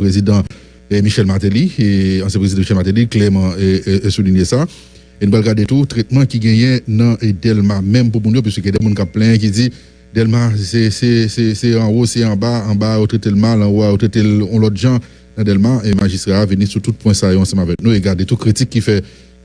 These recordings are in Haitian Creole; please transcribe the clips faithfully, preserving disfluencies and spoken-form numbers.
prezidan, e, Michel Martelly, e, ansyen prezidan Michel Martelly, klèman, e, e, e soulinye sa. E nou pral gade tou tretman ki genyen nan, e, Dèlma menm pou moun yo, piske gen de moun k ap plenyen ki di Dèlma, se, se, se, se anwo, se anba, anba a yo trete l mal, anwo a yo trete l yon lòt jan nan Dèlma. E majistra a vini sou tout pwen sa yo ansanm avèk nou e gade tou kritik ki fè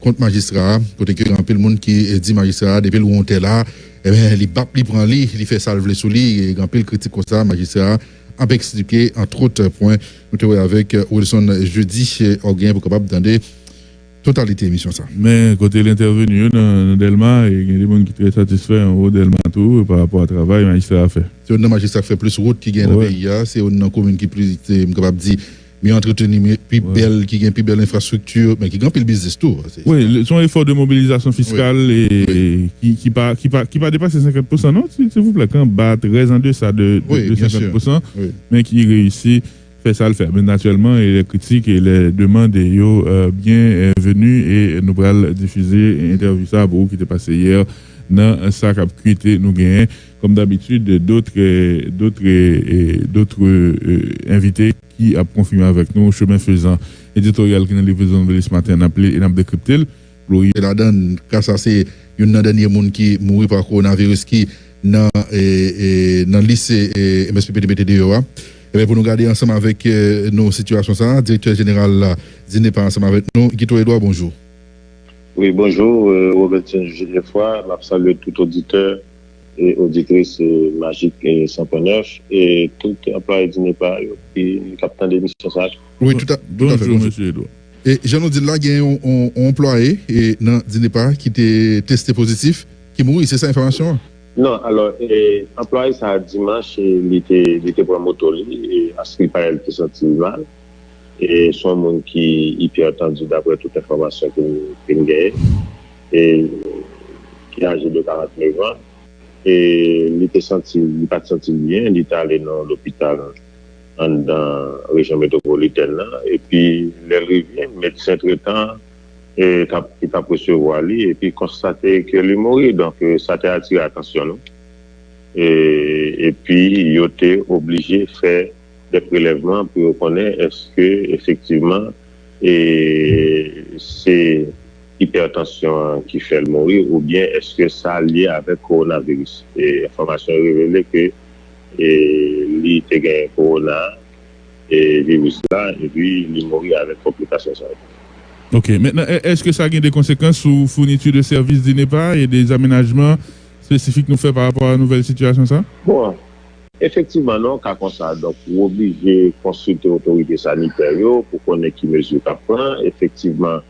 kont majistra a, kote ke gen anpil moun ki, e, di majistra a, depi l wè yon tè la, ebyen, li bap, li pran li, li fè sa l vle sou li, e gen anpil kritik konsa, majistra a ap eksplike, antwòt, pwen nou te wè avèk, e, Wilson Jeudi, e, Orguin pou kapab tande totalite emisyon sa. Men, kote l entèveni yo nan, nan Dèlma, e gen de moun ki trè satisfè anwo Dèlma tou, pa rapò a travay majistra a fè. Se youn nan majistra k fè plis wout ki gen nan Wi. peyi a, se youn nan komin ki plis, e, m kapab di, pi antreteni, pi Wi. bèl, ki gen pi bèl enfrastrikti, men ki gen anpil biznis tou. Se, Wi, se se yon efò de mobilizasyon fiskal e, Wi. ki, ki pa, ki pa, ki pa depase senkant pousan, non, si, silvouplè, ki anba, trè an desa de, de, Wi, de byen si. senkant pousan, Wi. men ki reyisi fè sa l fè. Men natirèlman, e lè kritik e lè demann yo, e, byen, e, veni e nou pral difize entèvyou sa pou ou ki te pase yè nan sa k ap kwite nou genyen. Kòm dabitid, dòt, e, dòt, e, e, dòt, e, envite ki ap konfime avèk nou, chemen fezan, editoryal ki nan livre Zòn Veli ce matin, n ap li e n ap dekripte l. Glory ladan, ka sa se youn nan dènye moun ki mouri pa kowonaviris ki nan, e, e, nan lis, e, M S P P te mete deyò a. Ebyen, pou nou gade ansanm avèk, e, nou sitiyasyon sa a, direktè jeneral la, DINEPA ansanm avèk nou, Guito Edouard, bonjou. Wi, bonjou, e, Robertson Joseph, m ap salye tout oditè e oditris, e, Majik, e, san pwen nèf, e tout anplwaye DINEPA yo ki, k ap tande emisyon sa a. Wi, tout à, tout à fait, Bonjou, bonjou. mesye Edouard. E jan nou di l la, gen yon, yon, yon anplwaye, e, nan DINEPA ki te teste pozitif, ki mouri, se sa enfòmasyon an? Non, alò, e, anplwaye sa a, dimanch, e, li te, li te pran moto li, e, paske li parèt li te santi l mal. E se yon moun ki ipètann, daprè tout enfòmasyon ke n, ke n genyen, e ki aje de karant nèf an. E li te santi, li pa t santi l byen, li t ale nan lopital anndan rejyon metwopolitèn nan. Epi, lè l rive, medsen tretan, e, t ap, ki t ap resevwa li, epi konstate ke li mouri. Donk, e, sa te atire atansyon nou. E, epi, yo te oblije fè de prelèvman pou yo konnen èske efektivman, e, se ipètansyon an ki fè l mouri oubyen èske sa lye avèk kowonaviris. E enfòmasyon yo revele ke, e, li te gen kowona, e, viris la, epi li mouri avèk konplikasyon sa yo. Ok, mentnan, è-, èske sa gen de konsekans sou founiti de sèvis DINEPA e de amenajman espesifik nou fè pa rapò a nouvèl sitiyasyon sa? Bon, efektivman, nan yon ka konsa, donk, ou oblije konsilte otorite sanitè yo pou konnen ki mezi k ap pran. Efektivman,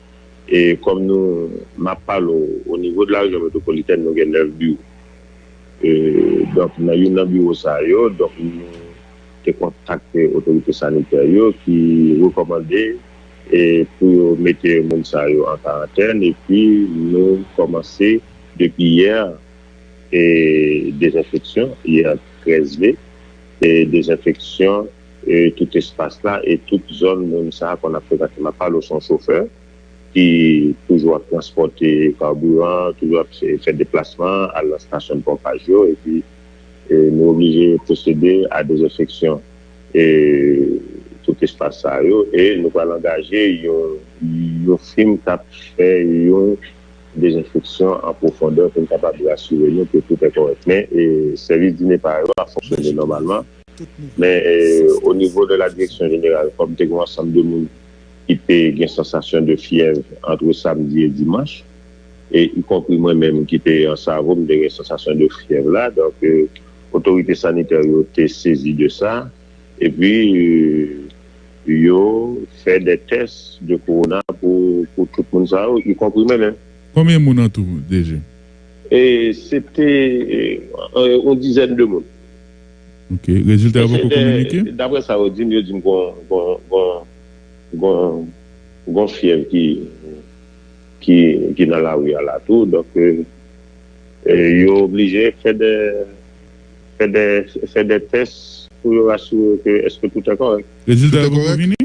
e kòm nou, m ap pale w, o nivo de la rejyon metwopolitèn, nou gen nèf biwo. E, donk, nan youn nan biwo sa yo, donk, nou te kontakte otorite sanitè yo ki rekòmande, e, pou yo mete moun sa yo an karantèn, epi nou kòmanse depi yè, e, dezenfeksyon, yè trèz me, e, dezenfeksyon, e, tout espas la e tout zòn moun sa a konn ap frekante. M ap pale w, se yon chofè ki toujou ap transpòte kabiran, toujou ap fè, fè deplasman, al nan estasyon de ponpaj yo, epi, e, nou oblije pwosede a dezenfeksyon, e, tout espas sa yo, e nou pral angaje yon, yon fim k ap fè yon dezenfeksyon an pwofondè pou n kapab rasire nou ke tout est correct. Men, e, sèvis DINEPA yo ap fonksyone nòmalman. Men, e, o nivo de la direksyon jeneral, kòm te gen yon ansanm de moun ki te gen sansasyon de fyèv ant samdi e dimanch, e ikonpri mwen menm ki te an Savo, m te gen sansasyon de fyèv la. Donk, e, otorite sanitè yo te sezi de sa, epi, e, yo fè de tès de kowona pou, pou tout moun sa yo, ikonpri mwen menm. Konbyen moun an tou, D G? E se te, e, yon dizèn de moun. Ok. Rezilta yo poko kominike? Daprè sa yo di m, yo di m gon, gon, gon, gon, gon fyèv ki, ki, ki nan lari a la tou. Donk, e, e, yo oblije fè de, fè de, fè de tès pou yo asire ke èske tout est correct. Rezilta yo poko vini?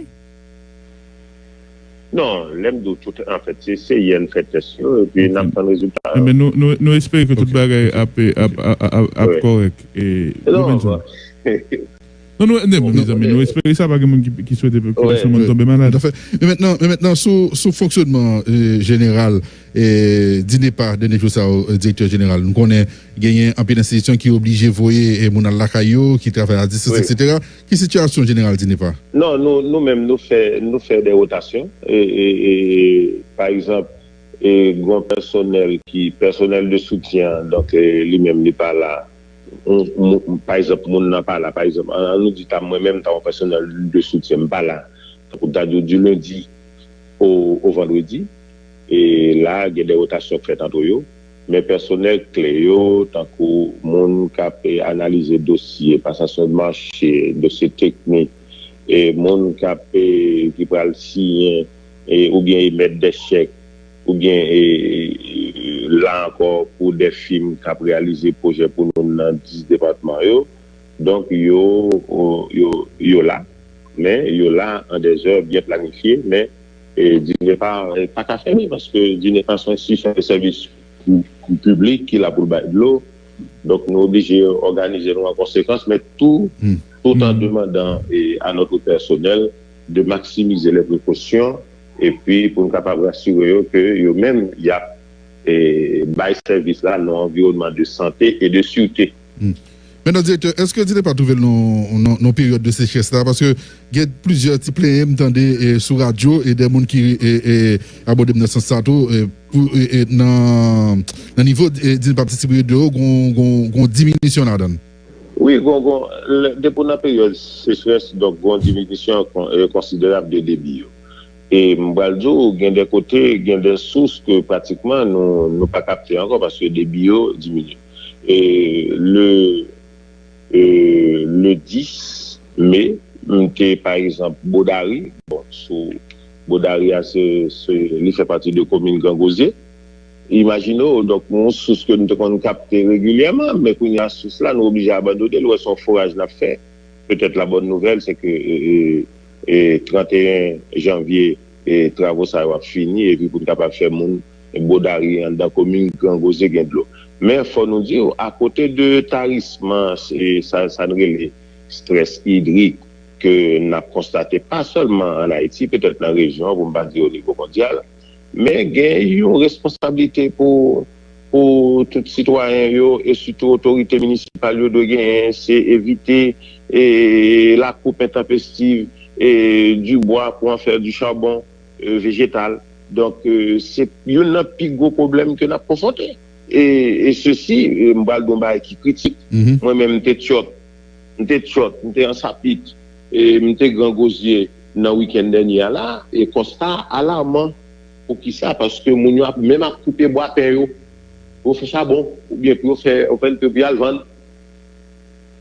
Non, lè m di w tout, anfèt, se, se yè n fè tès yo, epi n ap tann rezilta yo. Enben, nou, nou, nou espere ke tout bagay ap, ap, ap, ap, ap kòrèk. E, Robenson. Non, nou, ne, mezanmi, nou espere sa, pa gen moun ki, ki swete popilasyon moun tonbe malad. Tout à fait. Men mentnan, men mentnan sou, sou fonksyonman, euh, jeneral, euh, DINEPA, Denis Joussard, euh, direktè jeneral, nou konnen genyen anpil enstitisyon ki oblije voye, euh, moun al lakay yo, ki travay a distans, etsetera. Ki sitiyasyon jeneral DINEPA? Non, nou, nou menm, nou fè, nou fè de wotasyon. E, e, e, pa egzanp, e, gen yon pèsonèl ki, pèsonèl de soutyen an, donk, e, li menm, li pa la. Yon, yon, pa egzanp, moun nan pa la, pa egzanp, an, an nou di ta mwen menm, ta yon pèsonèl de soutyen, m pa la. Tankou m ta di w, di lendi o, o vandredi, e la, gen de wotasyon k fèt ant yo, men pèsonèl kle yo, tankou moun k ap, e, analize dosye, pasasyon de mache, dosye teknik, e moun k ap, e, ki pral siyen, e, oubyen emèt de chèk, oubyen, e, e, la ankò, pou de fim k ap reyalize pwojè pou nou nan dis depatman yo. Donk, yo, yo, yo la, men yo la an de zè byen planifye, men, e, DINEPA, e, pa ka fèmen, paske DINEPA se yon enstitisyon de sèvis pou, pou piblik ki la pou l bay dlo. Donk, nou oblije òganize nou an konsekans, men tou, tout an demandan, e, à notre personnel de maximiser les précautions, epi pou n kapab rasire yo ke yo menm, y ap, e, bay sèvis la nan yon anviwònman de sante e de sirte. Mentnan, direktè, èske DINEPA twouve l nan, nan, nan peryòd de sechrès la? Paske gen plizyè ti plenyen m tande, e, sou radyo, e de moun ki, e, e, abòde m nan sans sa tou, e, pou, e, e, nan, nan nivo, e, DINEPA ap distribiye dlo, gon, gon, gon diminisyon ladan l. Wi, gon, gon, lè, depi w nan peryòd sechrès, donk, gon diminisyon kon-, e, konsiderab de debi yo. E m pral di w, gen de kote, gen de sous ke pratikman nou, nou pa kapte ankò paske debi yo diminye. E le, e le dis me, m te, pa egzanp, Bodari, bon, sou Bodari a, se, se, li fè pati de komin Gran Gozye. Imajine w, donk, yon sous ke nou te konn kapte regilyèman, men kounye a, sous la, nou oblije abandone l, wè se yon foraj n ap fè. Petèt, la bòn nouvèl, se ke, e, e, e, trannteyen janvye, e, travo sa yo ap fini, epi pou n kapab fè moun Bodari anndan komin Gran Gozye gen dlo. Men, fò nou di w, akote de tarisman, e, sa, sa n rele strès idrik, ke n ap konstate pa sèlman ann Ayiti, petèt nan rejyon an, pou m pa di o nivo mondyal, men gen yon responsablite pou, pou tout sitwayen yo, e sitou otorite minisipal yo dwe genyen, se evite, e, la coupe intempestive, e, du bois pour en faire du charbon, e, vejetal. Donk, e, se youn nan pi gwo pwoblèm ke n ap konfwonte. E, e sesi, e, m pral di yon bagay ki kritik. Mwen menm, m te tchòt, m te tchòt, m te an sapit, e, m te Gran Gozye nan wikenn dènye a la, e konsta alaman. Poukisa? Paske moun yo ap, menm ap koupe bwa pen yo pou yo fè chabon, oubyen pou yo fè open, pou yo al vann.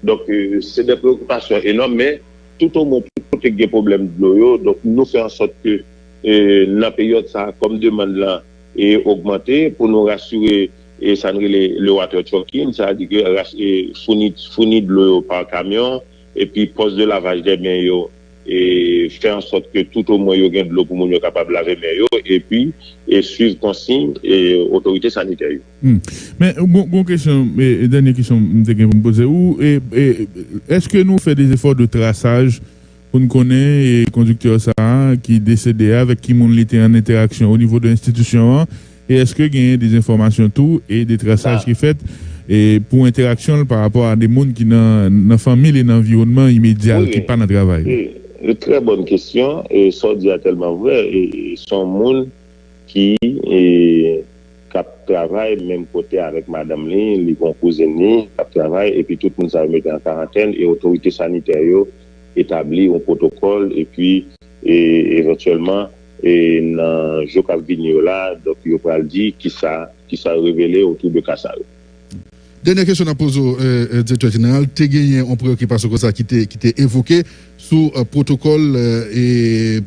Donk, e, se de preokipasyon enòm, men toutomwen, tout kote k gen pwoblèm dlo yo, donk, nou fè an sòt ke, e, nan peryòd sa a, kòm demann lan, e, ogmante, pou nou rasire, e, sa n rele le water trucking, sa vle di ke ras-, e, founi, founi dlo yo pa kamyon, epi pòs de lavaj de men yo, e, fè an sòt ke toutomwen yo gen dlo pou moun yo kapab lave men yo, epi, e, swiv konsiy, e, otorite sanitè yo. Hmm. Men, gon, gon kesyon, e, e, dènye kesyon m te gen pou m poze ou, e, e, èske nou fè de efò de trasaj pou n konnen, e, kondiktè sa a ki desede a, avèk ki moun li te an entèraksyon o nivo de enstitisyon an? E èske genyen de enfòmasyon tou e de trasaj ki fèt, e, pou entèraksyon l pa rapò a de moun ki nan, nan fanmi l e nan anviwònman imedyal ki pa nan travay? Wi, wi. Trè bòn kesyon. E sa w di a tèlman vrè. E, e, se yon moun ki, e, k ap travay menm kote avèk madanm li, li gen yon kouzin li k ap travay, epi tout moun sa yo mete an karantèn, e otorite sanitè yo etabli yon pwotokòl, epi, e, evantyèlman, e, nan jou k ap vini yo la, donk, yo pral di kisa, kisa yo revele otou de ka sa yo. Dènyè kesyon n ap poze w, e, e, direktè jeneral, te genyen yon preyokipasyon konsa ki te, ki te evoke sou, e, pwotokòl, e, e,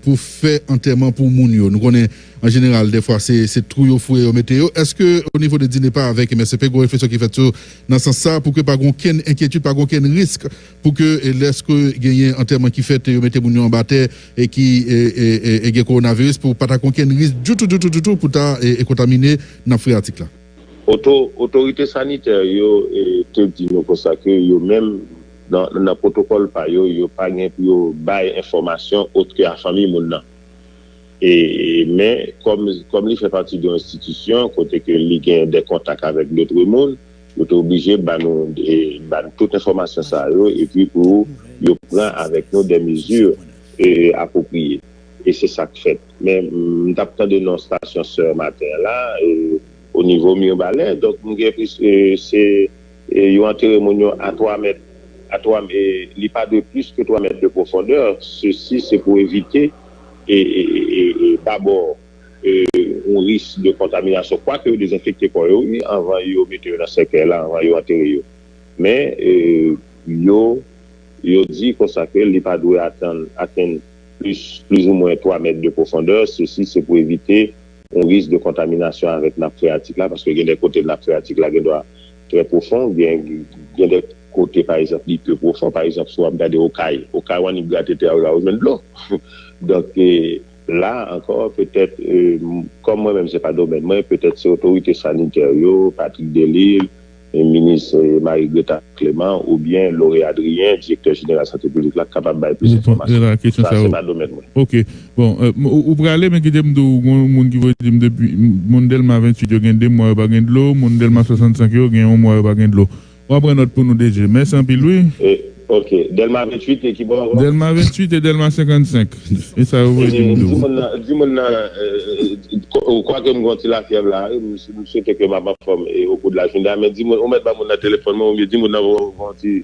pou fè antèman pou moun yo. Nou konnen, an jeneral, dèfwa, se, se twou yo foure yo mete yo. Èske, o nivo de DINEPA avèk M S C P, gen yon refleksyon ki fèt sou, nan sans sa, pou ke pa gen okenn enkyetid, pa gen okenn risk, pou ke, e, lèske genyen antèman ki fèt, yo mete moun yo anba tè, e ki, e, e, e, e gen kowonaviris, pou pa ta gen okenn risk ditou, ditou, ditou, pou ta, e, e kontamine nap freyatik la? Oto-, otorite sanitè yo, e, te di nou konsa ke yo menm, nan, nan pwotokòl pa yo, yo pa gen pou yo bay enfòmasyon ot ke a fanmi moun nan. E, men, kòm, kòm li fè pati de yon enstitisyon, kote ke li gen de kontak avèk dòt moun, yo te oblije ba nou, e, ba nou tout enfòmasyon sa yo, epi pou yo pran avèk nou de mezi, e, apwopriye. E se sa k fèt. Men, m t ap tande nan stasyon sè maten an la, e, o nivo Mirbalè, donk, m gen enpres-, e, se, e, yo antere moun yo a twa mèt, a twa, e, li pa dwe plis ke twa mèt de pwofondè. Sesi, se pou evite, e, e, e, e, e, dabò, e, yon risk de kontaminasyon. Kwake yo dezenfekte kò yo, wi, anvan yo mete yo nan sèkèy la, anvan yo antere yo. Men, e, yo, yo di konsa ke li pa dwe atann, atenn plis, plizoumwen twa mèt de pwofondè. Sesi, se pou evite yon risk de kontaminasyon avèk nap freyatik la, paske gen de kote nap freyatik la gen dwa trè pwofon, gen, gen de kote, pa egzanp, li pe pwofon. Pa egzanp, si w ap gade Okay, Okay, w annik grate tè a, w jwenn dlo. Donk, e, la ankò, petèt, e, m-, kòm mwen menm, se pa domèn mwen, petèt se otorite sanitè yo, Patrick Delille, e, minis, e, Marie Greta Clément, oubyen Lauré Adrien, direktè jeneral sante piblik la, k kapab bay plis enfòmasyon. Sa, se pa domèn mwen. Ok. Bon, e, m-, ou, ou prale, men kite m di w, gon moun ki voye di m depi, m-, moun Dèlma venntuit yo gen de mwa yo pa gen dlo, moun Dèlma swasannsenk yo gen yon mwa yo pa gen dlo. W ap pran nòt pou nou, D J. Mèsi anpil, wi. E, ok. Dèlma venntuit e ki bò ankò? Dèlma venntuit e Dèlma senkannsenk. E sa yo voye di m tou. Di moun nan, di moun nan, e, e, ko-, kwake m gen yon ti lafyèv la, wi, m, m swete ke m ap anfòm, e, o kou de la jounen, men di moun, ou mèt ba moun nan telefòn mwen, oubyen di moun nan voye yon ti